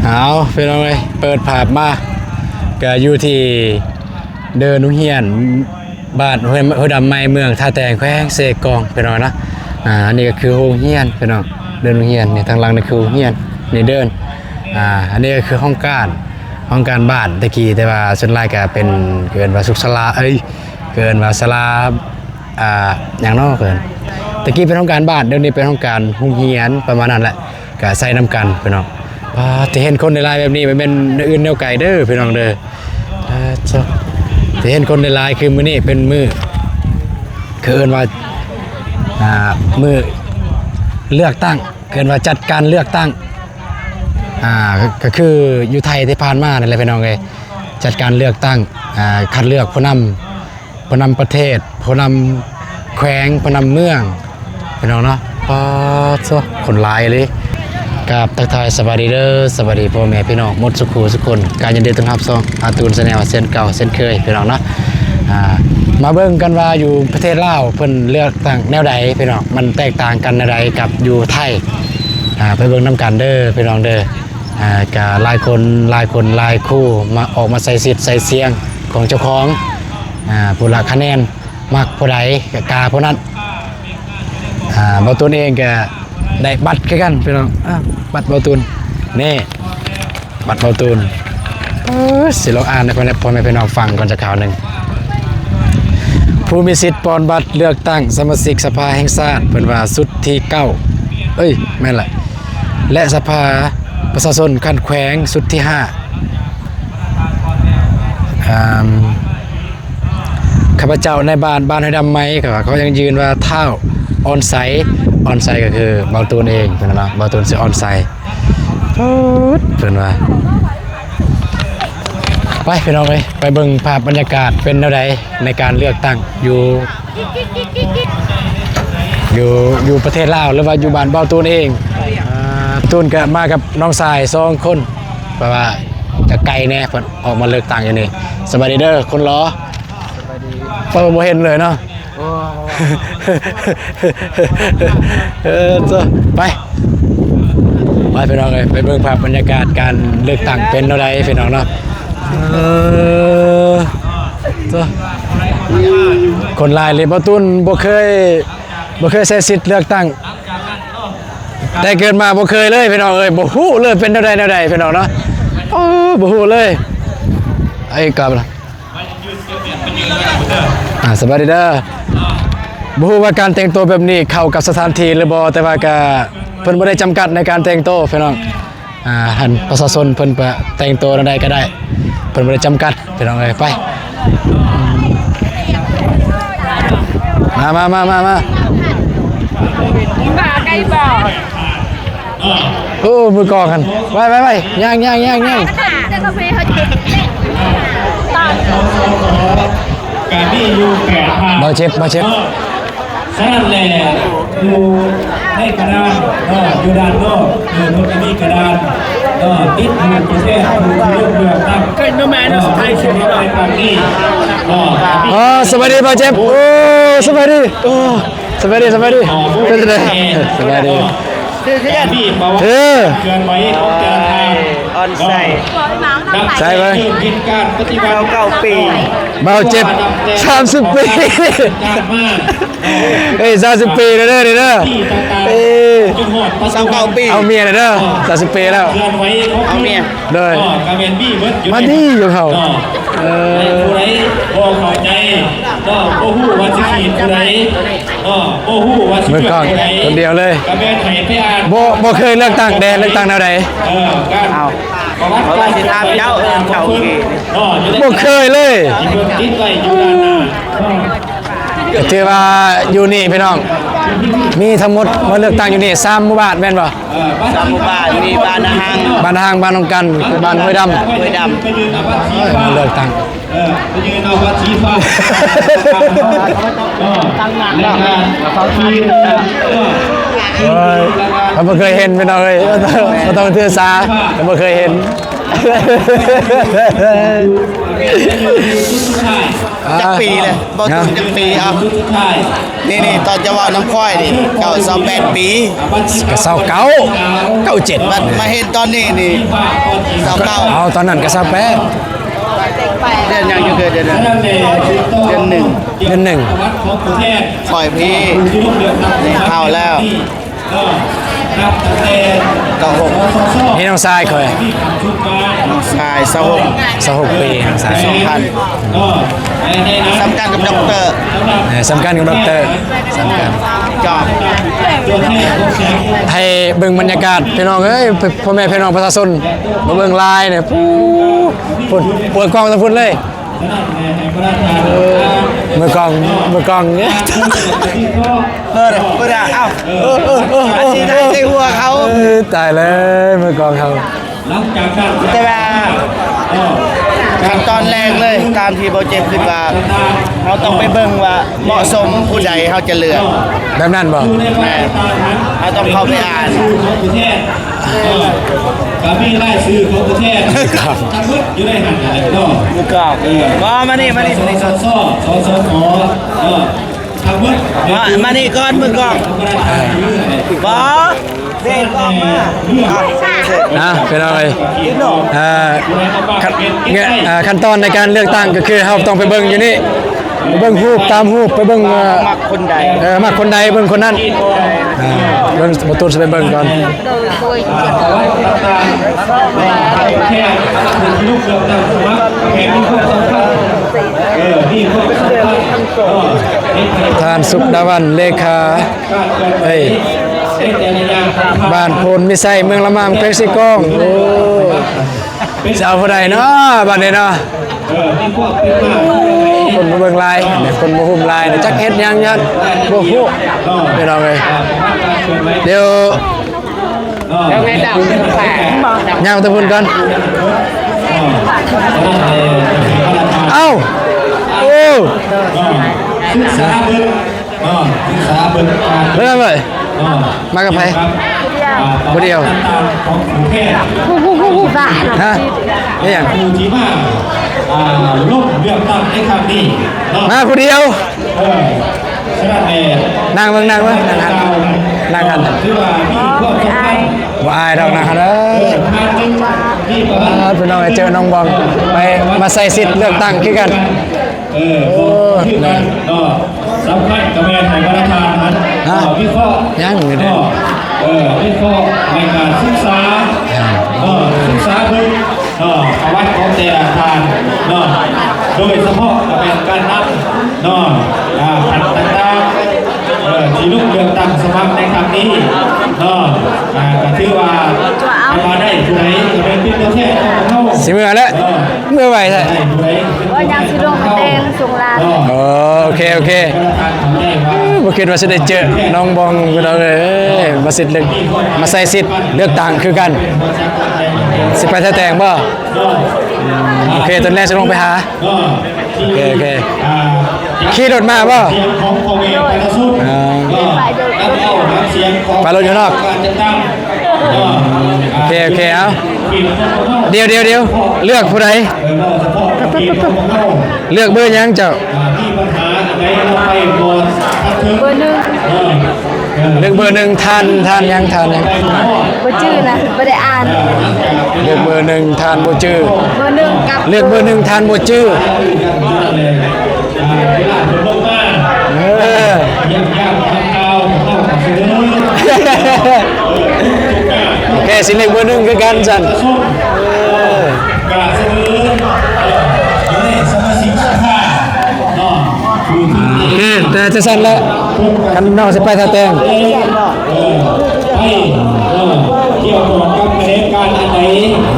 ເອົາ ພີ່ນ້ອງເອີຍ ເປີດພາບມາ ກະຢູ່ທີ່ເດີ່ນໂຮງຮຽນ ບ້ານຫ້ວຍ ຫ້ວຍດຳໃໝ່ ເມືອງທ່າແຕງ ແຂວງເຊກອງ ພີ່ນ້ອງເນາະ. ອ່າ ອັນນີ້ກໍຄືໂຮງຮຽນ ພີ່ນ້ອງ ເດີ່ນໂຮງຮຽນນີ້ ທາງຫຼັງນີ້ຄືໂຮງຮຽນ ນີ້ເດີ່ນ ອ່າ ອັນນີ້ກໍຄືຫ້ອງການ ຫ້ອງການບ້ານແຕ່ກີ້ ແຕ່ວ່າສ່ວນຫຼາຍກໍເປັນ ເອີ້ນວ່າສຸກສາລາ ເອີຍ ເອີ້ນວ່າສາລາ ອ່າ ຫຍັງເນາະເອີ້ນ ແຕ່ກີ້ເປັນຫ້ອງການບ້ານ ດຽວນີ້ເປັນຫ້ອງການໂຮງຮຽນ ປະມານນັ້ນແຫຼະ ກະໃຊ້ນຳກັນພີ່ນ້ອງ. ປາດ ທີ່ເຫັນຄົນຫຼາຍໆແບບນີ້ ບໍ່ແມ່ນແນວອື່ນແນວໄກເດີພີ່ນ້ອງເດີ. ປາດໂທ້ ທີ່ເຫັນຄົນຫຼາຍໆ ຄືມື້ນີ້ເປັນມື້ ຄືເອີ້ນວ່າ ອ່າ ມື້ເລືອກຕັ້ງ ເອີ້ນວ່າຈັດການເລືອກຕັ້ງ ອ່າ ກໍຄືຢູ່ໄທທີ່ຜ່ານມານັ້ນແຫຼະພີ່ນ້ອງເອີຍ ຈັດການເລືອກຕັ້ງ ອ່າ ຄັດເລືອກຜູ້ນຳ ຜູ້ນຳປະເທດ ຜູ້ນຳແຂວງ ຜູ້ນຳເມືອງ ພີ່ນ້ອງເນາະ. ປາດໂທ້ ຄົນຫຼາຍອີ່ຫຼີ. ກາບທັກທາຍສະບາຍດີເດີ ສະບາຍດີພໍ່ແມ່ພີ່ນ້ອງໝົດສູ່ຄູ່ສູ່ຄົນ ກະຍິນດີຕ້ອນຮັບຊ່ອງອາຕູນແຊນແນວເຊັ່ນເກົ່າເຊັ່ນເຄີຍ ພີ່ນ້ອງເນາະ. ອ່າ ມາເບິ່ງກັນວ່າຢູ່ປະເທດລາວເພິ່ນເລືອກຕັ້ງແນວໃດພີ່ນ້ອງ ມັນແຕກຕ່າງກັນແນວໃດກັບຢູ່ໄທ. ອ່າ ໄປເບິ່ງນຳກັນເດີພີ່ນ້ອງເດີ. ອ່າ ກະຫຼາຍຄົນ ຫຼາຍຄົນ ຫຼາຍຄູ່ ມາ ອອກມາໃຊ້ສິດໃຊ້ສຽງຂອງເຈົ້າຂອງ ອ່າ ຜູ້ລະຄະແນນ ມັກຜູ້ໃດກະກາຜູ້ນັ້ນ. ອ່າ ບ່າວຕູນເອງກະໄດ້ບັດຄືກັນພີ່ນ້ອງ ອ່າ ບັດບ່າວຕູນ ນີ້ ບັດບ່າວຕູນ. ເອີ ຊິລອງອ່ານໃຫ້ພໍ່ແມ່ພີ່ນ້ອງຟັງກ່ອນຈັກຄາວໜຶ່ງ. ຜູ້ມີສິດປ່ອນບັດເລືອກຕັ້ງສະມາຊິກສະພາແຫ່ງຊາດ ເພິ່ນວ່າຊຸດທີເກົ້າ ເອີຍ ແມ່ນລະ ແລະ ສະພາປະຊາຊົນຂັ້ນແຂວງຊຸດທີຫ້າ. ອ່າ ຂ້າພະເຈົ້ານາຍບ້ານ ບ້ານຫ້ວຍດຳໃໝ່ ເຂົາວ່າ ເຂົາຍັງຢືນວ່າທ້າວອ່ອນໄຊ ອ່ອນໄຊກໍຄືບ່າວຕູນເອງ ເພິ່ນວ່າ ບ່າວຕູນຊື່ອ່ອນໄຊ. ປາດ ເພິ່ນວ່າ ໄປພີ່ນ້ອງເອີຍ ໄປເບິ່ງພາບບັນຍາກາດເປັນແນວໃດໃນການເລືອກຕັ້ງຢູ່ ຢູ່ ຢູ່ປະເທດລາວ ຫຼືວ່າຢູ່ບ້ານບ່າວຕູນເອງ. ອ່າ ຕູນກໍມາກັບນ້ອງຊາຍສອງຄົນ ເພາະວ່າຈະໄກແດ່ ເພິ່ນອອກມາເລືອກຕັ້ງຢູ່ນີ້. ສະບາຍດີເດີ ຄົນຫຼໍ່. ສະບາຍດີ. ເອີ ບໍ່ເຫັນເລີຍເນາະ. ໂອ້ ເອີ ໂທ້ ໄປ ໄປພີ່ນ້ອງເອີຍ ໄປເບິ່ງພາບບັນຍາກາດການເລືອກຕັ້ງເປັນແນວໃດພີ່ນ້ອງເນາະ. ເອີ ໂທ້ ຄົນຫຼາຍເລີຍ. ບ່າວຕູນບໍ່ເຄີຍ ບໍ່ເຄີຍໃຊ້ສິດເລືອກຕັ້ງ ແຕ່ເກີດມາບໍ່ເຄີຍເລີຍພີ່ນ້ອງເອີຍ ບໍ່ຮູ້ເລີຍເປັນແນວໃດແນວໃດພີ່ນ້ອງເນາະ. ເອີ ບໍ່ຮູ້ເລີຍ. ໄອ້ກາ ອ່າ ສະບາຍດີເດີ. ບໍ່ຮູ້ວ່າການແຕ່ງໂຕແບບນີ້ເຂົ້າກັບສະຖານທີ່ຫຼືບໍ່ ແຕ່ວ່າກະເພິ່ນບໍ່ໄດ້ຈຳກັດໃນການແຕ່ງໂຕພີ່ນ້ອງ. ອ່າ ໃຫ້ປະຊາຊົນເພິ່ນປະ ແຕ່ງໂຕແນວໃດກໍໄດ້ ເພິ່ນບໍ່ໄດ້ຈຳກັດພີ່ນ້ອງເອີຍ. ໄປ ມາ ມາ ມາ ມາ ມາ. ໂອ້ ມືກອງຫັ້ນ ໄປ ໄປ ໄປ ຍ່າງ ຍ່າງ ຍ່າງ ຍ່າງ. ກະມີຢູ່ແປດພາກ ບໍ່ເຈັບ ບໍ່ເຈັບ. ສະນັ້ນແຫຼະ ຢູ່ໃນກະດານເນາະ ຢູ່ດ້ານນອກ ເອີ ມັນຈະມີກະດານເນາະ ຕິດຢູ່ປະເທດຜູ້ທີ່ລົງເລືອກຕັ້ງເນາະ ໃນຄັ້ງນີ້ເນາະ. ເອີ ສະບາຍດີບ່າວເຈັບ. ໂອ້ ສະບາຍດີ ໂອ້ ສະບາຍດີ ສະບາຍດີ. ເປັນຈັ່ງໃດ? ສະບາຍດີ. ເອີ ເຄື່ອນໄຫວຂອງແຕ່ລະທ່ານ ອອນໄຊ ໃຊ່ເວີຍ ຊາວເກົ້າປີ ບ່າວເຈັບ ສາມສິບປີ. ເອີຍ ສາມສິບປີແລ້ວເດີ ເດີ ເອີຍ ຊາວເກົ້າປີ ເອົາເມຍແລ້ວເດີ ສາມສິບປີແລ້ວ ເອົາເມຍ ໂດຍ ມາດີຢູ່ເຂົາ. ເອີ ຜູ້ໃດບໍ່ເຂົ້າໃຈ ກໍບໍ່ຮູ້ວ່າຊິຂີດຜູ້ໃດ ກໍບໍ່ຮູ້ວ່າຊິເລືອກຜູ້ໃດ ຄົນດຽວເລີຍ ກໍແມ່ນໃຫ້ໄປອ່ານ ບໍ່ ບໍ່ເຄີຍເລືອກຕັ້ງເດ້ ເລືອກຕັ້ງແນວໃດ? ເອີ ການ ເອົາ ປະຫວັດການເປັນມາຂອງເພິ່ນ ບໍ່ເຄີຍເລີຍ ທີ່ເພິ່ນຕິດໄວ້ຢູ່ດ້ານໜ້າ. ຖືວ່າຢູ່ນີ້ພີ່ນ້ອງ ມີທັງໝົດມາເລືອກຕັ້ງຢູ່ນີ້ສາມໝູ່ບ້ານແມ່ນບໍ່? ສາມໝູ່ບ້ານ ມີບ້ານນາຮັງ ບ້ານນາຮັງ ບ້ານໜອງກັນ ບ້ານຫ້ວຍດຳ ຫ້ວຍດຳ ມາເລືອກຕັ້ງ ເອີ ໄປຢືນເອົາບັດສີຟ້າ ຕັ້ງໜ້າເນາະ ໂອ້ຍ ຂ້ອຍບໍ່ເຄີຍເຫັນພີ່ນ້ອງເອີຍ ບໍ່ຕ້ອງຖືສາ ຂ້ອຍບໍ່ເຄີຍເຫັນ. ຈັກປີແລ້ວ? ບໍ່ເຖິງຈັກປີ. ເອົາ ນີ້ໆ ຕອນເຈົ້າເວົ້ານຳຂ້ອຍນີ້ ເຈົ້າຊາວແປດປີ. ກໍຊາວເກົ້າ ເກົ້າເຈັດ ມາ ມາເຫັນຕອນນີ້ນີ້ ຊາວເກົ້າ. ເອົາ ຕອນນັ້ນກໍຊາວແປດ. ເດືອນຫຍັງຢູ່? ເດືອນ ເດືອນ ເດືອນໜຶ່ງ ເດືອນໜຶ່ງ. ຂ້ອຍພີ້ ເຖົ້າແລ້ວ. ເກົ້າຫົກ ນີ້ນ້ອງຊາຍຂ້ອຍ ນ້ອງຊາຍ ຊາວຫົກ ຊາວຫົກປີ ນ້ອງຊາຍ ສອງພັນ ສ່ຳກັນກັບດັອກເຕີ ເອີ ສ່ຳກັນກັບດັອກເຕີ ສ່ຳກັນ. ໃຫ້ເບິ່ງບັນຍາກາດພີ່ນ້ອງເອີຍ ພໍ່ແມ່ພີ່ນ້ອງປະຊາຊົນ ມາເບິ່ງລາຍນີ້ ພຸ້ນ ເປີດກ້ອງແຕ່ພຸ້ນເລີຍ. ເອີ ມືກ້ອງ ມືກ້ອງ ເອີ ເອີ ເອີ ເອົາ ເອີ ເອີ ເອີ ອັນນີ້ໄດ້ໃສ່ຫົວເຂົາ. ເອີ ຕາຍແລ້ວ ມືກ້ອງເຮົາ. ແຕ່ວ່າຂັ້ນຕອນແລກເລີຍ ຕາມທີ່ບໍ່ເຈັບຄິດວ່າ ເຮົາຕ້ອງໄປເບິ່ງວ່າເໝາະສົມຜູ້ໃດເຮົາຈະເລືອກ. ແບບນັ້ນບໍ່? ແມ່ນ ເຮົາຕ້ອງເຂົ້າໄປອ່ານ. ເອີ ກໍມີລາຍຊື່ຂອງຜູ້ແທນທັງໝົດຢູ່ໃນຫັ້ນແຫຼະເນາະ. ບໍ່ ມານີ້ ມານີ້ ສສ ສສ ເອີ ທັງໝົດ ມາ ມານີ້ກ່ອນ ມືກ້ອງ. ບໍ່ ເດກອອກມາ. ນະ ພີ່ນ້ອງເອີຍ ເອີ ຂັ້ນ ເອີ ຂັ້ນຕອນໃນການເລືອກຕັ້ງ ກໍຄືເຮົາຕ້ອງໄປເບິ່ງຢູ່ນີ້. ໄປເບິ່ງຮູບ ຕາມຮູບ ໄປເບິ່ງ ເອີ ມັກຄົນໃດ ເອີ ມັກຄົນໃດ ເບິ່ງຄົນນັ້ນ. ອ່າ ເບິ່ງ ບໍ່ຕູນຊິໄປເບິ່ງກ່ອນ. ທ່ານ ສຸກດາວັນ ເລຂາ ເອີຍ ບ້ານໂພນມີໄຊ ເມືອງລະມາມ ແຂວງເຊກອງ. ໂອ້ ຊິເອົາຜູ້ໃດເນາະ ບາດນີ້ເນາະ? ຄົນມາເບິ່ງຫຼາຍ ຄົນມາຮຸມຫຼາຍ ຈັກເຮັດຫຍັງຢູ່ຫັ້ນ ບໍ່ຮູ້ ພີ່ນ້ອງເອີຍ. ດຽວ ຍ່າງໄປທາງພຸ້ນກ່ອນ. ເອົ້າ ໂອ້ ເອີ ເອີ ມາກັບໃຜ? ຜູ້ດຽວ. ຮະ? ອີຫຍັງ? ຜູ້ທີ່ມາ ອ່າ ລົງເລືອກຕັ້ງໃນຄັ້ງນີ້ເນາະ ມາຜູ້ດຽວ. ເອີ ສະນັ້ນແຫຼະ ນັ່ງເບິ່ງ ນັ່ງເບິ່ງ ນັ່ງຫັ້ນ ນັ່ງຫັ້ນ ຖືວ່າມີຄວາມສຳຄັນ. ບໍ່ອາຍດອກ ນັ່ງຫັ້ນເດີ. ເອີ ທ່ານໜຶ່ງມີປະຫວັດ ອ່າ ພີ່ນ້ອງ ໄປເຈີນ້ອງບອງ ໄປ ມາໃຊ້ສິດເລືອກຕັ້ງຄືກັນ. ເອີ ໂອ້ ເນາະ ສຳຄັນກໍແມ່ນໃຫ້ບັນດາທ່ານນັ້ນ ຮະ? ເອີ ວິເຄາະ ຍັງຢູ່ເດ້ ເອີ ວິເຄາະໃນການສຶກສາ ອ່າ ເອີ ສຶກສາເບິ່ງ ເນາະ ປະຫວັດຂອງແຕ່ລະທ່ານເນາະ ໂດຍສະເພາະກໍແມ່ນການນຳເນາະ ອ່າ ພັກຕ່າງໆ ເອີ ທີ່ລົງເລືອກຕັ້ງສະໝັກໃນຄັ້ງນີ້ເນາະ ອ່າ ກໍຖືວ່າ ຖ້າວ່າໄດ້ຜູ້ໃດກໍແມ່ນເປັນຕົວແທນຂອງພວກເຮົາ ຊິເມືອແລ້ວ ເອີ ເມືອໄວແທ້ ວ່າຍັງຊິລົງແຕ່ງສົງລານ. ອໍ ໂອເຄ ໂອເຄ ບໍ່ຄິດວ່າຊິໄດ້ເຈີນ້ອງບອງ ພີ່ນ້ອງເອີຍ ມາສິດເລືອກ ມາໃຊ້ສິດເລືອກຕັ້ງຄືກັນ. ຊິໄປແຖວແຕ່ງບໍ່? ໂອເຄ ຕອນແລກຊິລົງໄປຫາ. ໂອເຄ ໂອເຄ ຂີ່ລົດມາບໍ່? ອ່າ ໄປລົດຢູ່ນອກ. ໂອເຄ ໂອເຄ ເອົາ ດຽວ ດຽວ ດຽວ ເລືອກຜູ້ໃດ? ເລືອກເບີຫຍັງເຈົ້າ? ເບີໜຶ່ງ ເລືອກເບີໜຶ່ງ. ທ່ານ ທ່ານຫຍັງ? ທ່ານຫຍັງ? ບໍ່ຈື່ນະ ບໍ່ໄດ້ອ່ານ. ເລືອກເບີໜຶ່ງ ທ່ານບໍ່ຈື່. ເບີໜຶ່ງກັບ ເລືອກເບີໜຶ່ງ ທ່ານບໍ່ຈື່. ເອີ ໂອເຄ ຊິເລືອກເບີໜຶ່ງຄືກັນຊັ້ນ. ເອີ ໂອເຄ ແຕ່ຈັ່ງຊັ້ນແຫຼະ ຄັນນ້ອງຊິໄປຖ້າແຕ່ງ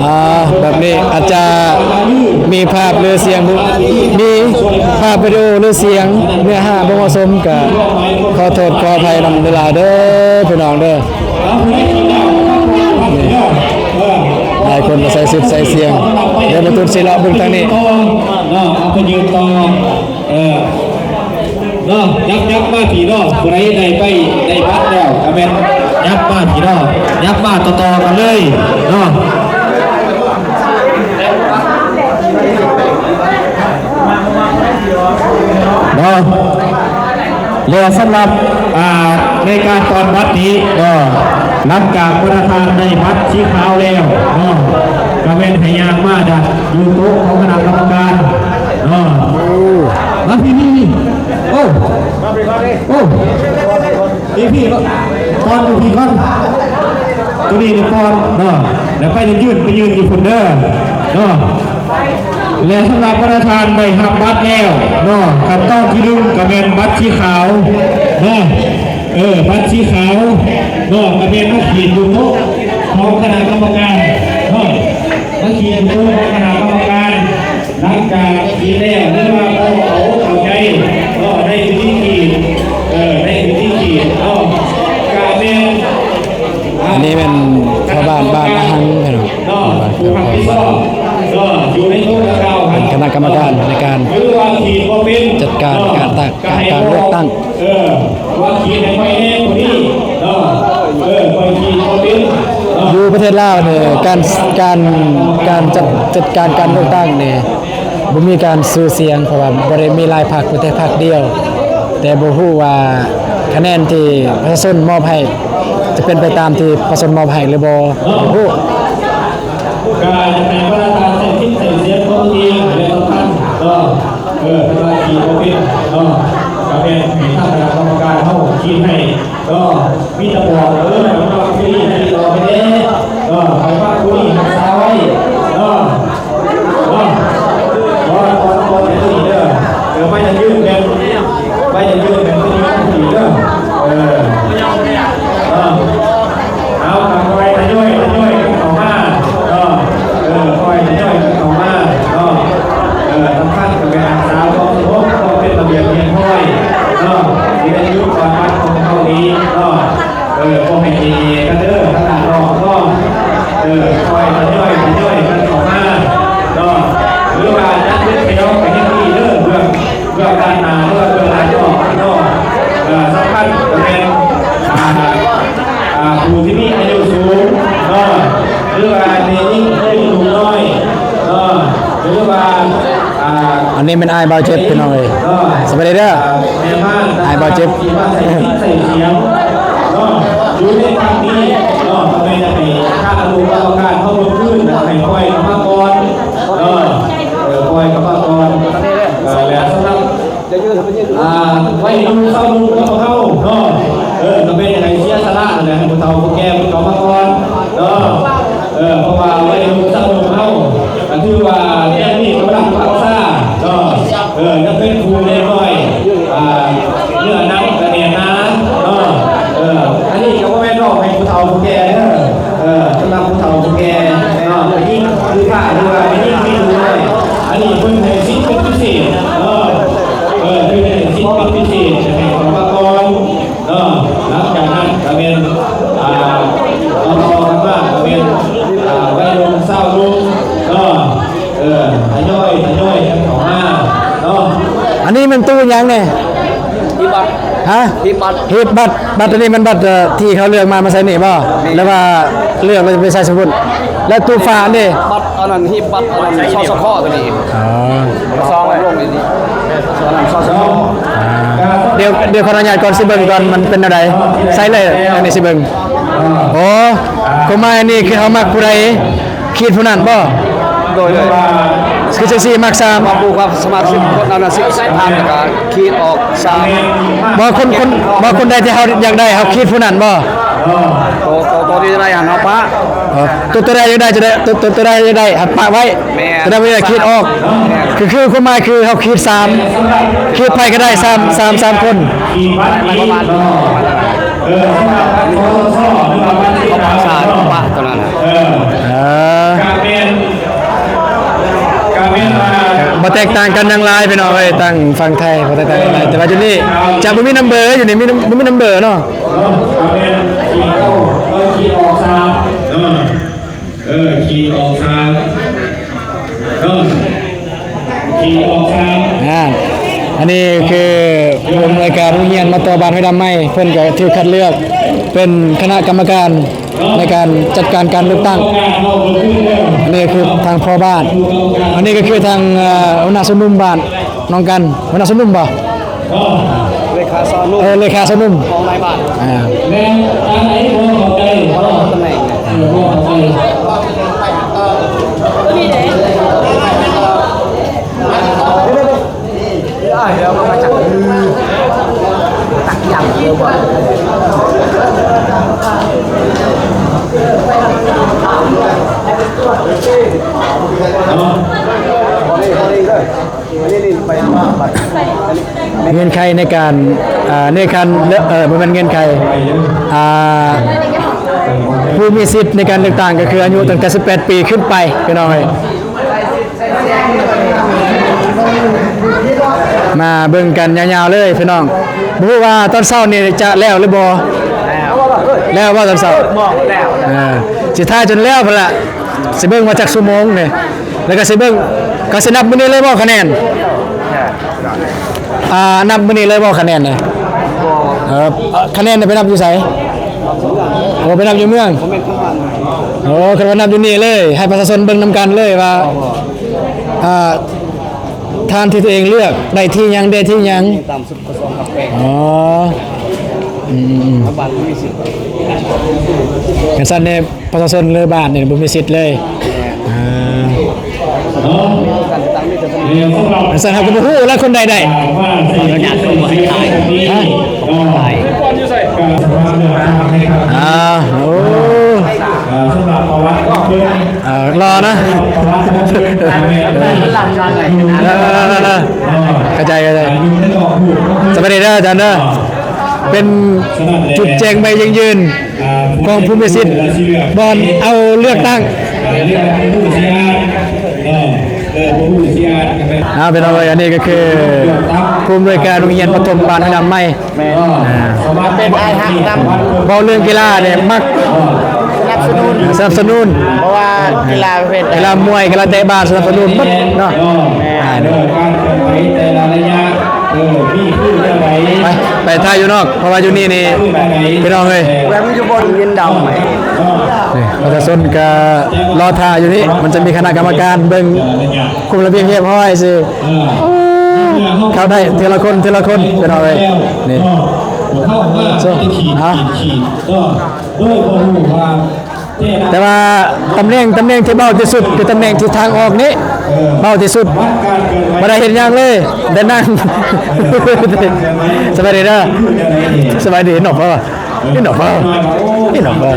ອ່າ ແບບນີ້ອາດຈະມີພາບ ຫຼື ສຽງ ມີພາບວິດີໂອ ຫຼື ສຽງເນື້ອຫາບໍ່ເໝາະສົມ ກະຂໍໂທດຂໍອະໄພນຳຫຼາຍໆເດີ ພີ່ນ້ອງເດີ. ຫຼາຍຄົນກໍໃສ່ຊຸດໃສ່ສຽງ ດຽວມາຕຸນຊິເລາະເບິ່ງທາງນີ້. ເອີ ເນາະ ຍັບ ຍັບມາພີ້ເນາະ ຜູ້ໃດໄດ້ໃບ ໄດ້ບັດແລ້ວກໍແມ່ນຍັບມາພີ້ເນາະ ຍັບມາຕໍ່ໆກັນເລີຍເນາະ. ແລະສຳລັບ ອ່າ ໃນການຕອນບັດນີ້ເນາະ ຫຼັງຈາກປະທານໄດ້ບັດສີຂາວແລ້ວເນາະ ກະແມ່ນໃຫ້ຍ່າງມາດ້ານຢູ່ໂຕະຂອງຄະນະກຳມະການເນາະ. ໂອ້ ມາພີ້ໆ ໂອ້ ໂອ້ ພີ້ໆ ຕອນຢູ່ພີ້ກ່ອນ ໂຕນີ້ນີ້ກ່ອນເນາະ ແລ້ວໄປຢືນ ໄປຢືນຢູ່ພຸ້ນເດີເນາະ. ແລະສຳລັບປະທານໄດ້ຮັບບັດແລ້ວເນາະ ຂັ້ນຕອນທີໜຶ່ງກະແມ່ນບັດສີຂາວເນາະ ເອີ ບັດສີຂາວເນາະ ກະແມ່ນມາຂີດຢູ່ໂຕະຂອງຄະນະກຳມະການເນາະ ມາຂີດຢູ່ໂຕະຂອງຄະນະກຳມະການ ຫຼັງຈາກຂີດແລ້ວ ຫຼືວ່າບໍ່ເຂົ້າອົກເຂົ້າໃຈເນາະ ໃນວິທີຂີດ ເອີ ໃນວິທີຂີດເນາະ ກະແມ່ນ ອັນນີ້ແມ່ນພໍ່ບ້ານບ້ານອາຫັງພີ່ນ້ອງ ເປັນຄະນະກຳມະການໃນການຈັດການການຕາກ ການເລືອກຕັ້ງ ເອີ ວ່າຂີດໃຫ້ຂ້ອຍແດ່ຜູ້ນີ້ເນາະ ເອີ ຂ້ອຍຂີດບໍ່ເປັນເນາະ ຢູ່ປະເທດລາວນີ້ ການ ການ ການຈັດ ຈັດການການເລືອກຕັ້ງນີ້ ບໍ່ມີການຊື່ສຽງ ເພາະວ່າບໍ່ໄດ້ມີຫຼາຍພັກ ມີແຕ່ພັກດຽວ ແຕ່ບໍ່ຮູ້ວ່າຄະແນນທີ່ປະຊາຊົນມອບໃຫ້ ຈະເປັນໄປຕາມທີ່ປະຊາຊົນມອບໃຫ້ຫຼືບໍ່ ບໍ່ຮູ້. ການໃຫ້ປະທານໃຊ້ສິດໃຊ້ສຽງຂອງຕົນເອງແລະສຳຄັນເນາະ ເອີ ເພິ່ນວ່າຂີດບໍ່ເປັນເນາະ ກະແມ່ນໃຫ້ທາງຄະນະກຳມະການເຮົາຂີດໃຫ້ເນາະ ມີແຕ່ບອກເດີ ໃຫ້ຟັງຜູ້ນີ້ຂີດອອກໄປແດ່ເນາະ ໃຫ້ຟັງຜູ້ນີ້ຮັກສາໄວ້ເນາະ ເນາະ ເນາະ ເນາະ ເນາະ ເນາະ ເນາະ ເອີ ໄປທາງອື່ນແມ່ນ ໄປທາງອື່ນແມ່ນຜູ້ນີ້ຜູ້ນີ້ເດີ ເອີ ເນາະ. ເອົາ ກະຄ່ອຍທະຍອຍ ທະຍອຍກັນເຂົ້າມາເນາະ ເອີ ຄ່ອຍທະຍອຍກັນເຂົ້າມາເນາະ ເອີ ສຳຄັນກະແມ່ນຮັກສາຄວາມສະຫງົບ ຄວາມເປັນລະບຽບຮຽບຮ້ອຍເນາະ ທີ່ໄດ້ຢຸດປະຕິບັດຂອງເຮົານີ້ເນາະ ເອີ ບໍ່ໃຫ້ເອເອກັນເດີ ທາງດ້ານນອກເນາະ ເອີ ຄ່ອຍທະຍອຍ ທະຍອຍກັນເຂົ້າມາເນາະ ຫຼືວ່າຈັດເປັນແຖວໄປເຮັດດີເດີ ເບື້ອງ ເບື້ອງດ້ານໜ້າ ຫຼືວ່າເບື້ອງດ້ານນອກເນາະ ເອີ ສຳຄັນກະແມ່ນ ອ່າ ອ່າ ຜູ້ທີ່ມີອາຍຸສູງເນາະ ຫຼືວ່າແມ່ຍິງທີ່ມີລູກນ້ອຍເນາະ ຫຼືວ່າ ອ່າ ອັນນີ້ແມ່ນອ້າຍບ່າວເຈັບພີ່ນ້ອງເອີຍ ເນາະ ສະບາຍດີເດີ ອ່າ ແມ່ບ້ານ ອ້າຍບ່າວເຈັບ ທີ່ມາໃສ່ສິດໃສ່ສຽງເນາະ ຢູ່ໃນພັກນີ້ເນາະ ກະແມ່ນຢາກໃຫ້ທາງອະນຸກຳມະການເຮົາເບິ່ງຄືນ ຢາກໃຫ້ປ່ອຍກຳມະກອນເນາະ ເອີ ປ່ອຍກຳມະກອນ ເອີ ແລະສຳລັບ ອ່າ ໄວໜຸ່ມຊາວໜຸ່ມຂອງເຮົາເນາະ ເອີ ກະແມ່ນຢາກໃຫ້ເສຍສະຫຼະຫັ້ນແຫຼະ ໃຫ້ຜູ້ເຖົ້າຜູ້ແກ່ເພິ່ນເຂົ້າມາກ່ອນເນາະ ເອີ ເພາະວ່າໄວໜຸ່ມຊາວໜຸ່ມເຮົາກະຖືວ່າແນວນີ້ກຳລັງພັກສາເນາະ ເອີ ຍັງເປັນຜູ້ເດັກນ້ອຍ ອ່າ ເນື້ອໜັງກະແໜ້ນໜາເນາະ ເອີ ອັນນີ້ກະບໍ່ແມ່ນເວົ້າໃຫ້ຜູ້ເຖົ້າຜູ້ແກ່ເດີ ເອີ ສຳລັບຜູ້ເຖົ້າຜູ້ແກ່ເນາະ ແມ່ຍິງຫຼືພະ ຫຼືວ່າແມ່ຍິງທີ່ຢູ່ນ້ອຍ ອັນນີ້ເພິ່ນໃຫ້ສິດເປັນພິເສດເນາະ ເອີ ເພິ່ນໃຫ້ສິດເປັນພິເສດ ໃຫ້ເຂົ້າມາກ່ອນເນາະ ຫຼັງຈາກນັ້ນກະແມ່ນ ອ່າ ຕໍ່ໆກັນມາກະແມ່ນ ອ່າ ໄວໜຸ່ມຊາວໜຸ່ມເນາະ ເອີ ທະຍອຍ ທະຍອຍກັນເຂົ້າມາເນາະ ອັນນີ້ແມ່ນຕູ້ຫຍັງນີ້? ຮະ? ຮີບບັດ ຮີບບັດ ບັດອັນນີ້ແມ່ນບັດ ເອີ ທີ່ເຂົາເລືອກມາ ມາໃສ່ນີ້ບໍ່? ແມ່ນ ຫຼືວ່າເລືອກແລ້ວຈະໄປໃສ່ໃສ່ພຸ້ນ? ແລ້ວຕູ້ຝາກນີ້? ບັດອັນນັ້ນ ຮີບບັດອັນນັ້ນ ສສຄ ຕົວນີ້ ອໍ ສອງລົງນີ້ ອັນນັ້ນ ສສຄ ອ່າ ດຽວ ດຽວຂໍອະນຸຍາດກ່ອນ ຊິເບິ່ງກ່ອນມັນເປັນແນວໃດ ໃສ່ເລີຍ ອັນນີ້ຊິເບິ່ງ ໂອ້ ຄວາມໝາຍນີ້ຄືເຮົາມັກຜູ້ໃດ ຂີດຜູ້ນັ້ນບໍ່? ໂດຍ ໂດຍ ຄືຈັ່ງຊີ້ມັກສາມ ມາປູກກັບສະມາຊິກຄົນນັ້ນນະ ສິບ ສິບພັນ ແລ້ວກະຂີດອອກສາມ ບໍ່ ຄົນ ຄົນ ບໍ່ ຄົນໃດທີ່ເຮົາຢາກໄດ້ ເຮົາຂີດຜູ້ນັ້ນບໍ່? ໂຕ ໂຕ ໂຕທີ່ຈະໄດ້ຫັ້ນເຮົາປະ ເອີ ໂຕ ໂຕໃດຢາກໄດ້ຈະໄດ້ ໂຕ ໂຕ ໂຕໃດຢາກໄດ້ຫັ້ນປະໄວ້ ແມ່ນ ໂຕໃດບໍ່ຢາກໄດ້ຂີດອອກ ແມ່ນ ຄື ຄືຄວາມໝາຍຄືເຮົາຂີດສາມ ຂີດໃຜກະໄດ້ສາມ ສາມ ສາມຄົນ ປະມານ ປະມານ ເອີ ສຳລັບການ ສສຊ ຫຼືວ່າບັນຊີການ ສາມ ປະ ຕົວນັ້ນ ເອີ ເອີ ກະແມ່ນ ກະແມ່ນວ່າ ບໍ່ແຕກຕ່າງກັນຫຍັງຫຼາຍພີ່ນ້ອງເອີຍ ທາງຝັ່ງໄທບໍ່ແຕກຕ່າງກັນຫຼາຍ ແຕ່ວ່າຈຸດນີ້ຈະບໍ່ມີນຳເບີ ຢູ່ນີ້ມີນຳ ບໍ່ມີນຳເບີເນາະ ເນາະ ກະແມ່ນຂີດເຂົ້າ ເອີ ຂີດອອກສາມ ເອີ ເອີ ຂີດອອກສາມ ເອີ ຂີດອອກສາມ ອ່າ ອັນນີ້ຄືຜູ້ອຳນວຍການໂຮງຮຽນ ມ.ຕ ບ້ານຫ້ວຍດຳໃໝ່ ເພິ່ນກະຖືກຄັດເລືອກເປັນຄະນະກຳມະການໃນການຈັດການການເລືອກຕັ້ງ ອັນນີ້ຄືທາງພໍ່ບ້ານ ອັນນີ້ກະຄືທາງ ເອີ ຫົວໜ້າຊົມນຸ່ມບ້ານໜອງກັນ ຫົວໜ້າຊົມນຸ່ມບໍ່? ເລຂ ເອີ ເລຂາຊາວໜຸ່ມ ຂອງນາຍບ້ານ ອ່າ ແມ່ນ ອັນໃດບໍ່ເຂົ້າໃຈ ບໍ່ເຂົ້າໃຈ ເອີ ບໍ່ເຂົ້າໃຈ ເງື່ອນໄຂໃນການ ອ່າ ໃນການເລືອກ ເອີ ບໍ່ແມ່ນເງື່ອນໄຂ ອ່າ ຜູ້ມີສິດໃນການເລືອກຕັ້ງ ກໍຄືອາຍຸຕັ້ງແຕ່ສິບແປດປີຂຶ້ນໄປ ພີ່ນ້ອງເອີຍ. ມາເບິ່ງກັນຍາວໆເລີຍພີ່ນ້ອງ ບໍ່ຮູ້ວ່າຕອນເຊົ້ານີ້ຈະແລ້ວຫຼືບໍ່? ແລ້ວບໍ່ຕອນເຊົ້າ? ເອີ ຊິຖ້າຈົນແລ້ວພຸ້ນລະ ຊິເບິ່ງວ່າຈັກຊົ່ວໂມງນີ້ ແລ້ວກໍຊິເບິ່ງ ກໍຊິນັບມື້ນີ້ເລີຍບໍ່ຄະແນນ? ອ່າ ນັບມື້ນີ້ເລີຍບໍ່ຄະແນນນີ້? ເອີ ຄະແນນໄປນັບຢູ່ໃສ? ໂອ້ ໄປນັບຢູ່ເມືອງ ໂອ້ ຄັນວ່ານັບຢູ່ນີ້ເລີຍ ໃຫ້ປະຊາຊົນເບິ່ງນຳກັນເລີຍວ່າ ອ່າ ທ່ານທີ່ຕົວເອງເລືອກໄດ້ທີ່ຫຍັງ ໄດ້ທີ່ຫຍັງ? ອໍ ອືມໆ ຄັນຊັ້ນແດ່ ປະຊາຊົນເລີຍບ້ານນີ້ບໍ່ມີສິດເລີຍ ອ່າ ເອີ ອັນຊັ້ນເຮົາກໍບໍ່ຮູ້ແລ້ວຄົນໃດໄດ້ ຮະ ອ່າ ໂອ້ ເອີ ສຳລັບປະຫວັດຂອງເພິ່ນ ເອີ ຫຼໍ່ນະ ເອີ ເອີ ເອີ ເອີ ເຂົ້າໃຈ ເຂົ້າໃຈ ສະບາຍດີເດີອາຈານເດີ ເປັນຈຸດແຈ້ງໃບຢັ້ງຢືນ ຂອງຜູ້ມີສິດບ່ອນເອົາເລືອກຕັ້ງ ເອີ ເອີ ຜູ້ຊິອ່ານ ເອີ ຜູ້ຊິອ່ານ ອ່າ ພີ່ນ້ອງເອີຍ ອັນນີ້ກໍຄືຜູ້ອຳນວຍການໂຮງຮຽນປະຖົມບ້ານຫ້ວຍນ້ຳໃໝ່ ແມ່ນ ອ່າ ເປັນອ້າຍຮັກນຳ ເວົ້າເລື່ອງກິລານີ້ມັກ ສະໜັບສະໜູນ ສະໜັບສະໜູນ ເພາະວ່າກິລາປະເພດໃດ ກິລາມວຍ ກິລາເຕະບານ ສະໜັບສະໜູນໝົດເນາະ ແມ່ນ ອ່າ ການເຄື່ອນໄຫວແຕ່ລະໄລຍະ ເອີ ມີຄືແນວໃດ ໄປ ໄປຖ່າຍຢູ່ນອກ ເພາະວ່າຢູ່ນີ້ນີ້ ພີ່ນ້ອງເອີຍ ແມ່ນຢູ່ບ່ອນຍິນດາວໃໝ່ ນີ້ ປະຊາຊົນກໍລໍຖ້າຢູ່ນີ້ ມັນຈະມີຄະນະກຳມະການເບິ່ງຄຸມລະບຽບຮຽບຮ້ອຍຊິ ເອີ ເຂົ້າໄດ້ເທື່ອລະຄົນ ເທື່ອລະຄົນ ພີ່ນ້ອງເອີຍ ນີ້ ເອີ ໂອ້ ເອົາ ໂດຍບໍ່ຮູ້ວ່າ ແຕ່ວ່າຕຳແໜ່ງ ຕຳແໜ່ງທີ່ເບົາທີ່ສຸດຄືຕຳແໜ່ງທີ່ທາງອອກນີ້ ເອີ ເບົາທີ່ສຸດ ບໍ່ໄດ້ເຮັດຫຍັງເລີຍ ໄດ້ນັ່ງ ເອີ ສະບາຍດີເດີ ສະບາຍດີ ເຫັນດອກບໍ່? ເຫັນດອກບໍ່? ເຫັນດອກບໍ່?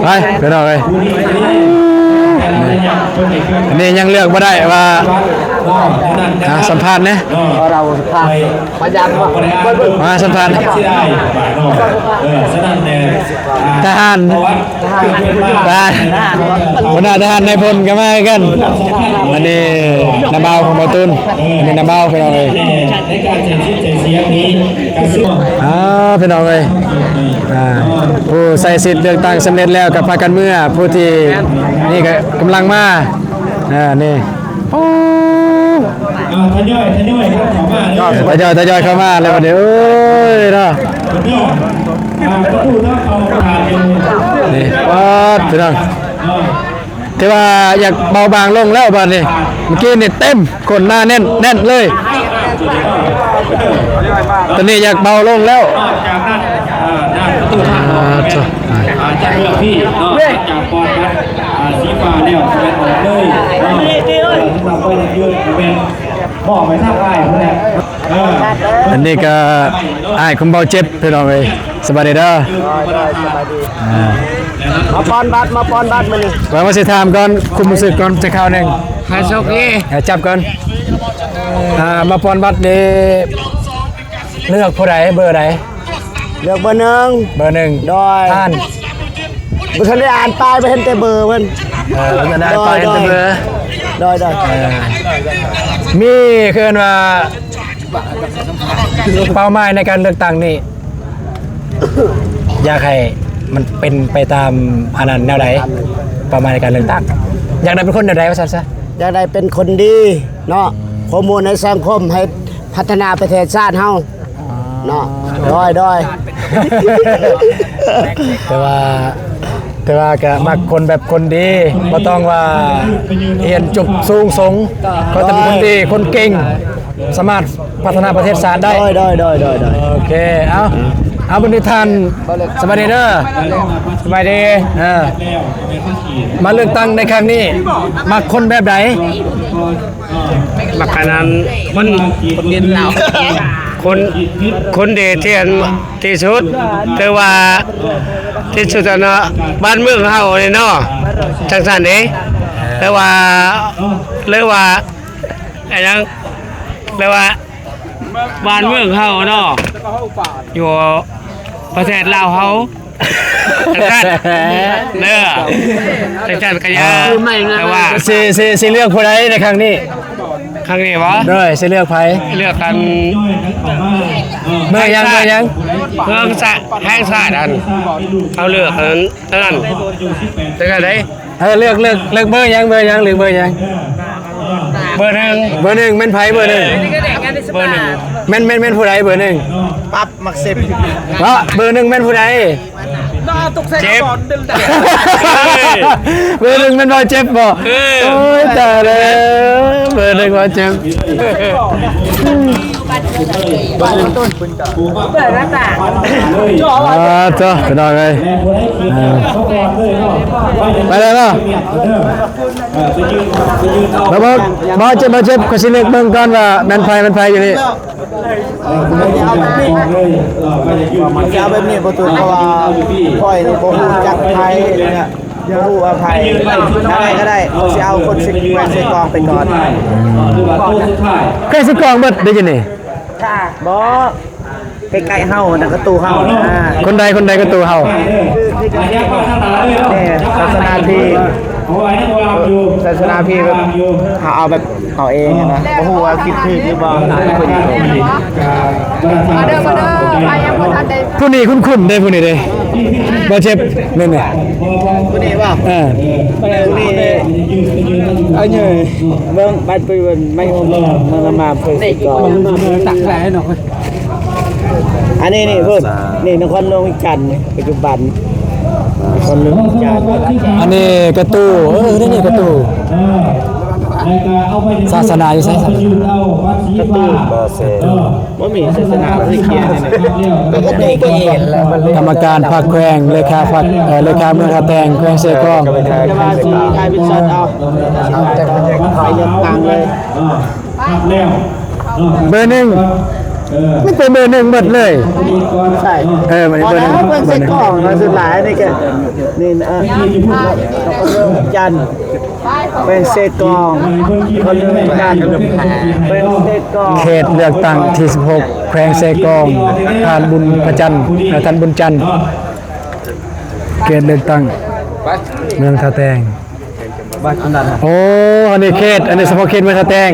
ໄປ ພີ່ນ້ອງເອີຍ ນີ້ຍັງເລືອກບໍ່ໄດ້ວ່າ ອ່າ ສຳພາດແດ່ ມາສຳພາດ ທະຫານ ຫົວໜ້າທະຫານນາຍພົນກໍມາຄືກັນ ອັນນີ້ນ້າບ່າວຂອງບ່າວຕູນ ອັນນີ້ນ້າບ່າວ ພີ່ນ້ອງເອີຍ ໃນການໃຊ້ສິດໃຊ້ສຽງນີ້ ອ່າ ພີ່ນ້ອງເອີຍ ອ່າ ຜູ້ໃຊ້ສິດເລືອກຕັ້ງສຳເລັດແລ້ວກໍພາກັນເມືອ ຜູ້ທີ່ນີ້ກໍກຳລັງມາ ອ່າ ນີ້ ໂອ້ ອ່າ ທະຍອຍ ທະຍອຍເຂົ້າມາເດີ ທະຍອຍ ທະຍອຍເຂົ້າມາແລ້ວບັດນີ້ ເອີຍເນາະ ນີ້ ປາດ ພີ່ນ້ອງ ຖືວ່າຢາກເບົາບາງລົງແລ້ວບັດນີ້ ເມື່ອກີ້ນີ້ເຕັມ ຄົນໜາແໜ້ນ ແໜ້ນເລີຍ ຕອນນີ້ຢາກເບົາລົງແລ້ວ ອ່າ ຈາກນັ້ນ ອ່າ ຈະເລືອກທີ່ເນາະ ຈາກປອນ ອ່າ ສີຟ້າແລ້ວ ສະແດງອອກເລີຍເນາະ ສຳລັບໃບນັດຍືນແມ່ນມອບໃຫ້ທາງອ້າຍພຸ້ນແຫຼະ ເອີ ອັນນີ້ກໍອ້າຍຂອງເບົາເຈັບ ພີ່ນ້ອງເອີຍ ສະບາຍດີເດີ ອ່າ ມາປ່ອນບັດ ມາປ່ອນບັດມື້ນີ້ ວ່າ ວ່າຊິຖາມກ່ອນ ຄວາມຮູ້ສຶກກ່ອນ ຈັກຄາວໜຶ່ງ ໃຫ້ໂຊກດີ ໃຫ້ຈັບກ່ອນ ອ່າ ມາປ່ອນບັດນີ້ ເລືອກຜູ້ໃດ ເບີໃດ? ເລືອກເບີໜຶ່ງ ເບີໜຶ່ງ ໂດຍ ທ່ານ ບໍ່ທັນໄດ້ອ່ານປ້າຍ ບໍ່ເຫັນແຕ່ເບີເພິ່ນ ເອີ ບໍ່ທັນໄດ້ອ່ານປ້າຍ ເຫັນແຕ່ເບີ ໂດຍ ໂດຍ ເອີ ມີຄືເອີ້ນວ່າ ເປົ້າໝາຍໃນການເລືອກຕັ້ງນີ້ ຢາກໃຫ້ມັນເປັນໄປຕາມອັນນັ້ນແນວໃດ? ເປົ້າໝາຍໃນການເລືອກຕັ້ງ ຢາກໄດ້ເປັນຄົນແນວໃດວ່າຊັ້ນຊະ? ຢາກໄດ້ເປັນຄົນດີເນາະ ໂປຣໂມດໃນສັງຄົມ ໃຫ້ພັດທະນາປະເທດຊາດເຮົາ ເນາະ ໂດຍ ໂດຍ ແຕ່ວ່າ ແຕ່ວ່າກະມັກຄົນແບບຄົນດີ ບໍ່ຕ້ອງວ່າຮຽນຈົບສູງສົ່ງ ຂໍແຕ່ເປັນຄົນດີ ຄົນເກັ່ງ ສາມາດພັດທະນາປະເທດຊາດໄດ້. ໂດຍ ໂດຍ ໂດຍ ໂດຍ ໂດຍ ໂອເຄ ເອົາ ເອົາ ບັນດາທ່ານ ສະບາຍດີເດີ ສະບາຍດີ ເອີ ມາເລືອກຕັ້ງໃນຄັ້ງນີ້ ມັກຄົນແບບໃດ? ບັກອັນນັ້ນ ຄົນ ຄົນເດເທນທີ່ສຸດ ຫຼືວ່າທີ່ສຸດ ອັນນະ ບ້ານເມືອງເຮົານີ້ເນາະ ຈັ່ງຊັ້ນເດ້ ຫຼືວ່າ ຫຼືວ່າ ອັນຫຍັງ ຫຼືວ່າ ບ້ານເມືອງເຮົາເນາະ ຢູ່ປະເທດລາວເຮົາ ຈັ່ງຊັ້ນເດີ ຈັ່ງຊັ້ນກະຢ່າ ແຕ່ວ່າ ຊິ ຊິ ຊິເລືອກຜູ້ໃດໃນຄັ້ງນີ້? ຄັ້ງນີ້ບໍ? ໂດຍ ຊິເລືອກໃຜ? ເລືອກກັນ ເບີຫຍັງ ເບີຫຍັງ? ເບື້ອງຊາ ແຫ່ງຊາດ ອັນ ເຮົາເລືອກອັນນັ້ນ ຈັ່ງຊັ້ນເດ້. ເອີ ເລືອກ ເລືອກ ເລືອກເບີຫຍັງ ເບີຫຍັງ ເລືອກເບີຫຍັງ? ເບີໜຶ່ງ ເບີໜຶ່ງແມ່ນໃຜເບີໜຶ່ງ? ເບີໜຶ່ງ ແມ່ນ ແມ່ນ ແມ່ນຜູ້ໃດເບີໜຶ່ງ? ປັບ ມັກເຊັບ ເອີ ເບີໜຶ່ງແມ່ນຜູ້ໃດ? ເຈັບ ເບີໜຶ່ງແມ່ນບໍ່ ເຈັບບໍ່? ເອີ ໂອ້ຍ ຕາຍແລ້ວ ເບີໜຶ່ງບໍ່ ເຈັບ. ອ່າ ໂທ້ ພີ່ນ້ອງເອີຍ ອ່າ ໄປແລ້ວເນາະ ມາເບິ່ງ ມາເຈັບ ມາເຈັບ ຂ້ອຍຊິເລືອກເບິ່ງກ່ອນວ່າແມ່ນໃຜ ແມ່ນໃຜຢູ່ນີ້. ຊິເອົາແບບນີ້ບໍ່ ເພາະວ່າຂ້ອຍນີ້ບໍ່ຮູ້ຈັກໃຜ ບໍ່ຮູ້ວ່າໃຜ ແນວໃດກໍໄດ້ ຊິເອົາຄົນເຊັກ ແຂວງເຊກອງໄປກ່ອນ. ແຂວງເຊກອງເບິດເດ້ຢູ່ນີ້? ບໍ່ ໃກ້ໆເຮົານະ ກະຕູເຮົານະ. ຄົນໃດ ຄົນໃດກະຕູເຮົາ? ແນ່ ສາສະໜາພີ ສາສະໜາພີ ແບບເຮົາເອົາແບບ ເຮົາເອງນະ ບໍ່ຮູ້ວ່າຄິດຖືກຫຼືບໍ່. ຜູ້ນີ້ຄຸ້ນໆເດ້ ຜູ້ນີ້ເດ້ ບໍ່ເຈັບ ແມ່ນບໍ່? ຜູ້ນີ້ບໍ່? ເອີ ຜູ້ນີ້ ອັນນີ້ ເບິ່ງບັດໄປເບິ່ງ ໄມໂອ ມາ ມາ ມາ ເພິ່ນຊິກ່ອນ ຕັກແຫຼະເນາະ. ອັນນີ້ນີ້ເພິ່ນ ນີ້ນະຄອນຫຼວງວຽງຈັນ ປັດຈຸບັນນະຄອນຫຼວງວຽງຈັນ. ອັນນີ້ກະຕູ ເອີ ນີ້ກະຕູ ສາສະໜາຢູ່ໃສ? ກະຕູ ບໍ່ມີສາສະໜາ ກຳມະການພັກແຂວງ ເລຂາພັກ ເອີ ເລຂາເມືອງທ່າແຕງ ແຂວງເຊກອງ. ເບີໜຶ່ງ ມີແຕ່ເບີໜຶ່ງເບິດເລີຍ. ໃຊ່ ເອີ ເບີໜຶ່ງ ເບິ່ງໃສ່ກ້ອງເນາະ ສ່ວນຫຼາຍນີ້ກະ ນີ້ນະ ຈັນ ແຂວງເຊກອງ ເຂດເລືອກຕັ້ງທີສິບຫົກ ແຂວງເຊກອງ ທ່ານບຸນພະຈັນ ທ່ານບຸນຈັນ ເຂດເລືອກຕັ້ງເມືອງທ່າແຕງ. ໂອ້ ອັນນີ້ເຂດ ອັນນີ້ສະເພາະເຂດເມືອງທ່າແຕງ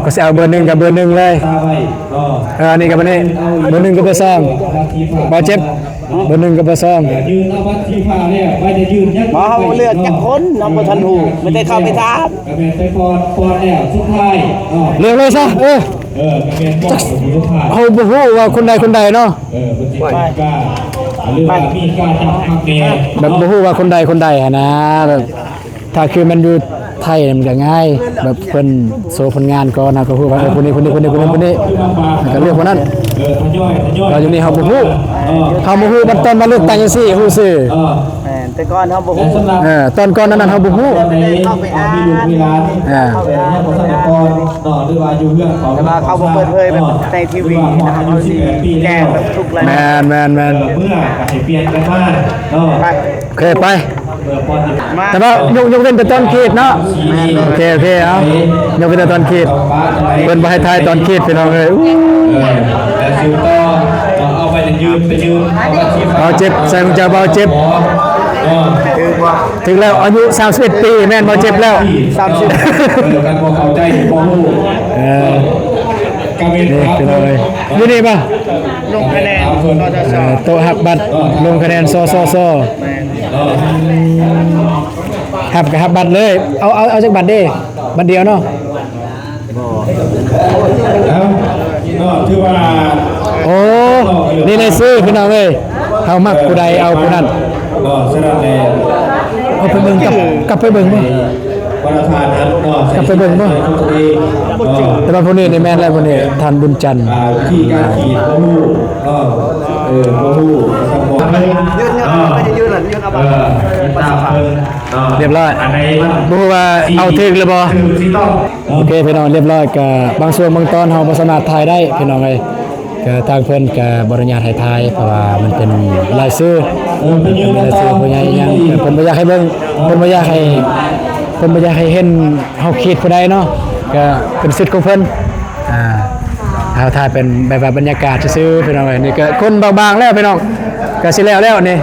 ກໍຊິເອົາເບີໜຶ່ງກັບເບີໜຶ່ງເລີຍ. ເອີ ອັນນີ້ກັບອັນນີ້ ເບີໜຶ່ງກັບເບີສອງ ບໍ່ເຈັບ ເບີໜຶ່ງກັບເບີສອງ. ບໍ່ ເຮົາບໍ່ເລືອກຈັກຄົນ ເຮົາບໍ່ທັນຮູ້ ມີແຕ່ເຂົ້າໄປຖາມ. ເລືອກເລີຍຊະ ເອີ ເຮົາບໍ່ຮູ້ວ່າຄົນໃດຄົນໃດເນາະ ແບບບໍ່ຮູ້ວ່າຄົນໃດຄົນໃດຫັ້ນນະ ແບບ ຖ້າຄືມັນຢູ່ໄທມັນກະງ່າຍ ແບບເພິ່ນໂຊຜົນງານກ່ອນ ເຮົາກະຮູ້ວ່າ ເອີ ຜູ້ນີ້ ຜູ້ນີ້ ຜູ້ນີ້ ຜູ້ນີ້ ຜູ້ນີ້ ແລ້ວກະເລືອກຜູ້ນັ້ນ. ແຕ່ຢູ່ນີ້ເຮົາບໍ່ຮູ້ ເຮົາບໍ່ຮູ້ ບັດຕອນມາເລືອກຕັ້ງຈັ່ງຊີ້ຮູ້ຊື່. ແມ່ນ ແຕ່ກ່ອນເຮົາບໍ່ຮູ້ ເອີ ຕອນກ່ອນນັ້ນເຮົາບໍ່ຮູ້ ເຂົ້າໄປອ່ານ ເອີ ເຂົ້າໄປອ່ານ ແຕ່ວ່າເຂົາບໍ່ເປີດເຜີຍແບບໃນທີວີນະ ເຮົາຊິແຈ້ງແບບທຸກລາຍລະອຽດ. ແມ່ນໆໆ ໄປ ໂອເຄ ໄປ ແຕ່ວ່າຍົກ ຍົກເວັ້ນແຕ່ຕອນຂີດເນາະ. ໂອເຄ ໂອເຄ ເອົາ ຍົກເວັ້ນແຕ່ຕອນຂີດ ເພິ່ນບໍ່ໃຫ້ຖ່າຍຕອນຂີດ ພີ່ນ້ອງເອີຍ. ອູ້ ເອົາໄປຢືມ ໄປຢືມ ເບົາເຈັບ ໃສ່ຂອງເຈົ້າເບົາເຈັບ. ຖືກແລ້ວ ອາຍຸສາມສິບເອັດປີ ແມ່ນເບົາເຈັບແລ້ວ ສາມສິບ. ເອີ ນີ້ພີ່ນ້ອງເອີຍ ຢູ່ນີ້ປະ? ລົງຄະແນນ ສສຊ ເອີ ໂຕະຮັບບັດລົງຄະແນນ ສສຊ. ແມ່ນ ຮັບກະຮັບບັດເລີຍ ເອົາ ເອົາ ເອົາຈັກບັດເດ? ບັດດຽວເນາະ. ໂອ້ ນີ້ລາຍຊື່ພີ່ນ້ອງເອີຍ ເຮົາມັກຜູ້ໃດເອົາຜູ້ນັ້ນ. ກໍສະນັ້ນແລ້ວ ເອົາໄປເບິ່ງ ກັບ ກັບໄປເບິ່ງບໍ່? ເອີ ປະທານນັ້ນກໍ ກັບໄປເບິ່ງບໍ່? ຂອງຕົວເອງ ແຕ່ວ່າຜູ້ນີ້ນີ້ແມ່ນແລ້ວ ຜູ້ນີ້ທ່ານບຸນຈັນ ອ່າ ວິທີການຂີດບໍ່ຮູ້ ເອີ ເອີ ບໍ່ຮູ້ ກໍຕ້ອງບອກ ເອີ ເອີ ຕາມເພິ່ນ ເອີ ຮຽບຮ້ອຍ ອັນໃດມັນ ບໍ່ຮູ້ວ່າເອົາຖືກຫຼືບໍ່ ຖືກຊິຕ້ອງ ໂອເຄ ພີ່ນ້ອງ ຮຽບຮ້ອຍ ກະບາງຊ່ວງບາງຕອນເຮົາບໍ່ສາມາດຖ່າຍໄດ້ ພີ່ນ້ອງເອີຍ ກະທາງເພິ່ນກະບໍ່ອະນຸຍາດໃຫ້ຖ່າຍ ເພາະວ່າມັນເປັນລາຍຊື່ ເອີ ເປັນລາຍຊື່ຜູ້ໃຫຍ່ຫຍັງ ເພິ່ນບໍ່ຢາກໃຫ້ເບິ່ງ ເພິ່ນບໍ່ຢາກໃຫ້ ເພິ່ນບໍ່ຢາກໃຫ້ເຫັນເຮົາຂີດຜູ້ໃດເນາະ ກະເປັນສິດຂອງເພິ່ນ ອ່າ ເຮົາຖ່າຍເປັນແບບວ່າບັນຍາກາດຊື່ໆ ພີ່ນ້ອງເອີຍ ນີ້ກະຄົນບາງໆແລ້ວ ພີ່ນ້ອງ ກະຊິແລ້ວແລ້ວນີ້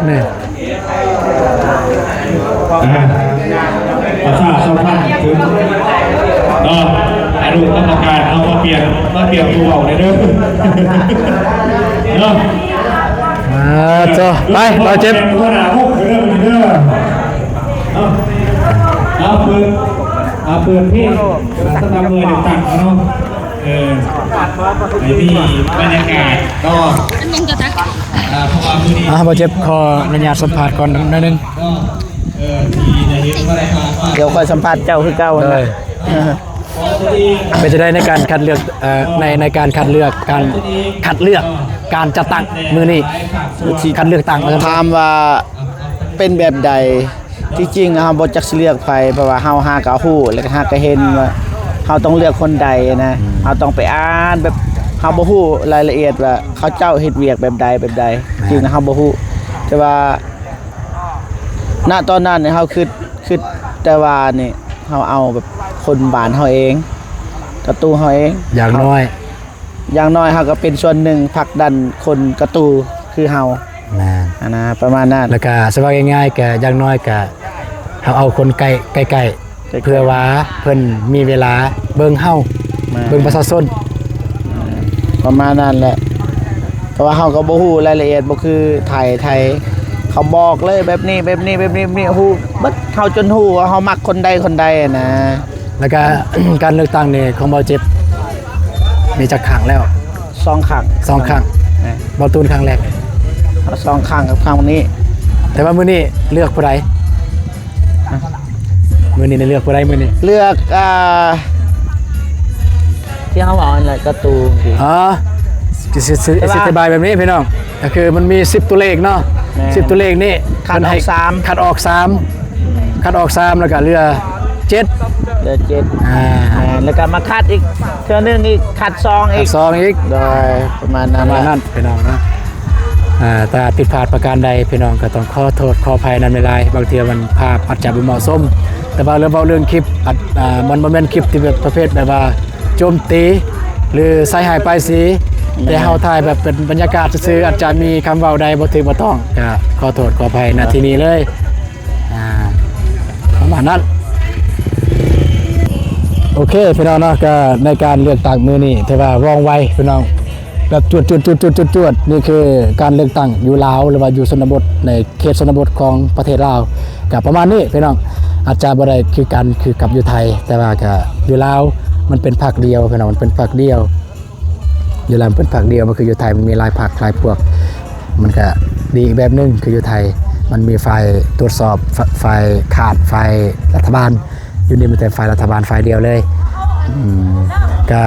ນີ້ ອ່າ ປະຊາສຳພັນເຖິງເນາະ ອະນຸກຳມະການເຮົາມາປ່ຽນ ມາປ່ຽນຜູ້ເວົ້າແດ່ເດີເນາະ ອ່າ ໂທ້ ໄປ ບ່າວເຈັບ ຫົວໜ້າວົງເດີ ເດີເນາະ ເອົາ ເປີດ ເອົາ ເປີດເພງສຳລັບໜ່ວຍເລືອກຕັ້ງເນາະ. ເອີ ໃຫ້ມີບັນຍາກາດເນາະ ອ່າ ເພາະວ່າມື້ນີ້ ອ່າ ບ່າວເຈັບ ຂໍອະນຸຍາດສຳພາດກ່ອນໜ້ອຍໜຶ່ງ ເນາະ ເອີ ທີ່ໄດ້ເຫັນວ່າໄດ້ຜ່ານມາ ດຽວຂ້ອຍສຳພາດເຈົ້າຄືເກົ່າ ເອີ ເປັນຈັ່ງໃດໃນການຄັດເລືອກ ເອີ ໃນ ໃນການຄັດເລືອກ ການຄັດເລືອກການຈັດຕັ້ງມື້ນີ້ ຄັດເລືອກຕັ້ງ ຖາມວ່າເປັນແບບໃດ? ທີ່ຈິງເຮົາບໍ່ຈັກຊິເລືອກໃຜ ເພາະວ່າເຮົາຫາກະຮູ້ ແລະ ຫາກະເຫັນວ່າເຮົາຕ້ອງເລືອກຄົນໃດນະ ອືມ ເຮົາຕ້ອງໄປອ່ານແບບ ເຮົາບໍ່ຮູ້ລາຍລະອຽດວ່າເຂົາເຈົ້າເຮັດວຽກແບບໃດ ແບບໃດ ແມ່ນ ຈິງເຮົາບໍ່ຮູ້ ແຕ່ວ່າ ນະຕອນນັ້ນເຮົາຄິດ ຄິດແຕ່ວ່ານີ້ ເຮົາເອົາແບບຄົນບ້ານເຮົາເອງ ກະຕູເຮົາເອງ ຢ່າງນ້ອຍ ຢ່າງໜ້ອຍເຮົາກໍເປັນສ່ວນໜຶ່ງຜັກດັນຄົນກະຕູຄືເຮົາ ແມ່ນ ອັນນະ ປະມານນັ້ນ ແລ້ວກະສະເວົ້າງ່າຍໆ ກະຢ່າງໜ້ອຍກະເຮົາເອົາຄົນໃກ້ ໃກ້ໆ ໃກ້ໆ ເພື່ອວ່າເພິ່ນມີເວລາເບິ່ງເຮົາ ແມ່ນ ເບິ່ງປະຊາຊົນ ປະມານນັ້ນແຫຼະ ເພາະວ່າເຮົາກໍບໍ່ຮູ້ລາຍລະອຽດ ບໍ່ຄືໄທ ໄທເຂົາບອກເລີຍ ແບບນີ້ ແບບນີ້ ແບບນີ້ ແບບນີ້ ຮູ້ເບິດ ເຮົາຈົນຮູ້ວ່າເຮົາມັກຄົນໃດຄົນໃດຫັ້ນນະ. ແລ້ວກະ ການເລືອກຕັ້ງນີ້ຂອງບ່າວເຈັບມີຈັກຄັ້ງແລ້ວ? ສອງຄັ້ງ ສອງຄັ້ງ ແມ່ນ ບ່າວຕູນຄັ້ງແລກ ສອງຄັ້ງກັບຄັ້ງນີ້ ແຕ່ວ່າມື້ນີ້ເລືອກຜູ້ໃດ? ຮະ? ມື້ນີ້ໄດ້ເລືອກຜູ້ໃດມື້ນີ້? ເລືອກ ອ່າ ທີ່ເຮົາເວົ້າຫັ້ນແຫຼະ ກະຕູ ອໍ ຊິ ຊິ ຊິ ຊິອະທິບາຍແບບນີ້ພີ່ນ້ອງ ກໍຄືມັນມີສິບຕົວເລກເນາະ ແມ່ນ ສິບຕົວເລກນີ້ ຄັດອອກສາມ ເພິ່ນໃຫ້ ຄັດອອກສາມ ຄັດອອກສາມ ແລ້ວກໍເຫຼືອເຈັດ ເຫຼືອເຈັດ ອ່າ ແມ່ນ ແລ້ວກໍມາຄັດອີກເທື່ອໜຶ່ງອີກ ຄັດສອງອີກ ຄັດສອງອີກ ໂດຍ ປະມານນັ້ນ ປະມານນັ້ນ ແຫຼະ ພີ່ນ້ອງເນາະ ອ່າ ຖ້າຜິດພາດປະການໃດ ພີ່ນ້ອງກໍຕ້ອງຂໍໂທດຂໍອະໄພນຳຫຼາຍໆ ບາງເທື່ອມັນພາບອາດຈະບໍ່ເໝາະສົມ ແຕ່ວ່າເລື່ອງ ເວົ້າເລື່ອງຄລິບ ອາດ ອ່າ ມັນບໍ່ແມ່ນຄລິບທີ່ແບບປະເພດແບບວ່າ ໂຈມຕີ ຫຼື ໃສ່ຮ້າຍປ້າຍສີ ແມ່ນ ແຕ່ເຮົາຖ່າຍແບບເປັນບັນຍາກາດຊື່ໆ ອາດຈະມີຄຳເວົ້າໃດບໍ່ຖືກບໍ່ຕ້ອງ ກະຂໍໂທດຂໍອະໄພ ເອີ ນະທີ່ນີ້ເລີຍ ອ່າ ປະມານນັ້ນ ໂອເຄ ພີ່ນ້ອງເນາະ ກະໃນການເລືອກຕັ້ງມື້ນີ້ ຖືວ່າວ່ອງໄວ ພີ່ນ້ອງ ແບບຈວດໆໆໆໆ ນີ້ຄືການເລືອກຕັ້ງຢູ່ລາວ ຫຼືວ່າຢູ່ຊົນນະບົດ ໃນເຂດຊົນນະບົດຂອງປະເທດລາວ ກະປະມານນີ້ພີ່ນ້ອງ ອາດຈະບໍ່ໄດ້ຄືກັນຄືກັບຢູ່ໄທ ແຕ່ວ່າກະຢູ່ລາວມັນເປັນພັກດຽວພີ່ນ້ອງ ມັນເປັນພັກດຽວ ຢູ່ລາວມັນເປັນພັກດຽວ ມັນຄືຢູ່ໄທມັນມີຫຼາຍພັກຫຼາຍພວກ ມັນກະດີອີກແບບໜຶ່ງ ຄືຢູ່ໄທມັນມີຝ່າຍຕວດສອບ ຝ່າຍ ຝ່າຍຄ້ານ ຝ່າຍລັດຖະບານ ຢູ່ນີ້ມີແຕ່ຝ່າຍລັດຖະບານຝ່າຍດຽວເລີຍ ອືມ ກະ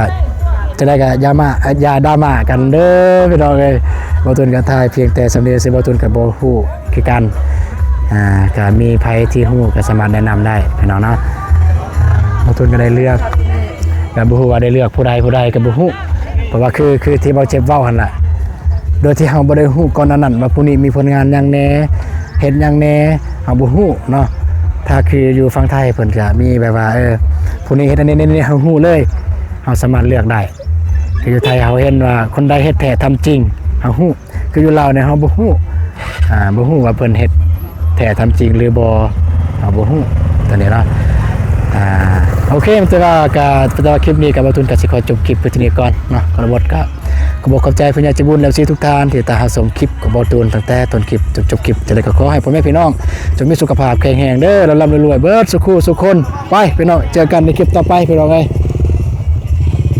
ຈັ່ງໃດກະຢ່າມາ ຢ່າດຣາມາກັນເດີພີ່ນ້ອງເອີຍ ບ່າວຕູນກະຖ່າຍພຽງແຕ່ສ່ຳນີ້ ເຊິ່ງບ່າວຕູນກະບໍ່ຮູ້ຄືກັນ ອ່າ ກະມີໃຜທີ່ຮູ້ກະສາມາດແນະນຳໄດ້ພີ່ນ້ອງເນາະ ບ່າວຕູນກະໄດ້ເລືອກ ກະບໍ່ຮູ້ວ່າໄດ້ເລືອກຜູ້ໃດ ຜູ້ໃດກະບໍ່ຮູ້ ເພາະວ່າຄື ຄືທີ່ບ່າວເຈັບເວົ້າຫັ້ນລະ ໂດຍທີ່ເຮົາບໍ່ໄດ້ຮູ້ກ່ອນໜ້ານັ້ນວ່າຜູ້ນີ້ມີຜົນງານຫຍັງແດ່ ເຮັດຫຍັງແດ່ ເຮົາບໍ່ຮູ້ເນາະ ຖ້າຄືຢູ່ຝັ່ງໄທເພິ່ນກະມີແບບວ່າ ເອີ ຜູ້ນີ້ເຮັດອັນນີ້ໆ ເຮົາຮູ້ເລີຍ ເຮົາສາມາດເລືອກໄດ້ ຄືຢູ່ໄທເຮົາເຫັນວ່າຄົນໃດເຮັດແທ້ທຳຈິງ ເຮົາຮູ້ ຄືຢູ່ລາວນີ້ເຮົາບໍ່ຮູ້ ອ່າ ບໍ່ຮູ້ວ່າເພິ່ນເຮັດແທ້ທຳຈິງຫຼືບໍ່ ເຮົາບໍ່ຮູ້ ຕອນນີ້ເນາະ ອ່າ ໂອເຄ ແຕ່ວ່າກະ ແຕ່ວ່າຄລິບນີ້ກະ ບ່າວຕູນກະຊິຂໍຈົບຄລິບໄວ້ເທົ່ານີ້ກ່ອນເນາະ ຂໍລະບົດກະ ຂອບອົກຂອບໃຈຜູ້ໃຫຍ່ໃຈບຸນ ເອັຟຊີ ທຸກທ່ານທີ່ຕິດຕາມຮັບຊົມຄລິບຂອງບ່າວຕູນຕັ້ງແຕ່ຕົ້ນຄລິບຈົນຈົບຄລິບ ຈັ່ງໃດກໍຂໍໃຫ້ພໍ່ແມ່ພີ່ນ້ອງຈົ່ງມີສຸຂະພາບແຂງແຮງເດີ ລ່ຳໆລວຍໆ ເບິດສູ່ຄູ່ສູ່ຄົນ ໄປພີ່ນ້ອງ ເຈີກັນໃນຄລິບຕໍ່ໄປພີ່ນ້ອງເອີຍ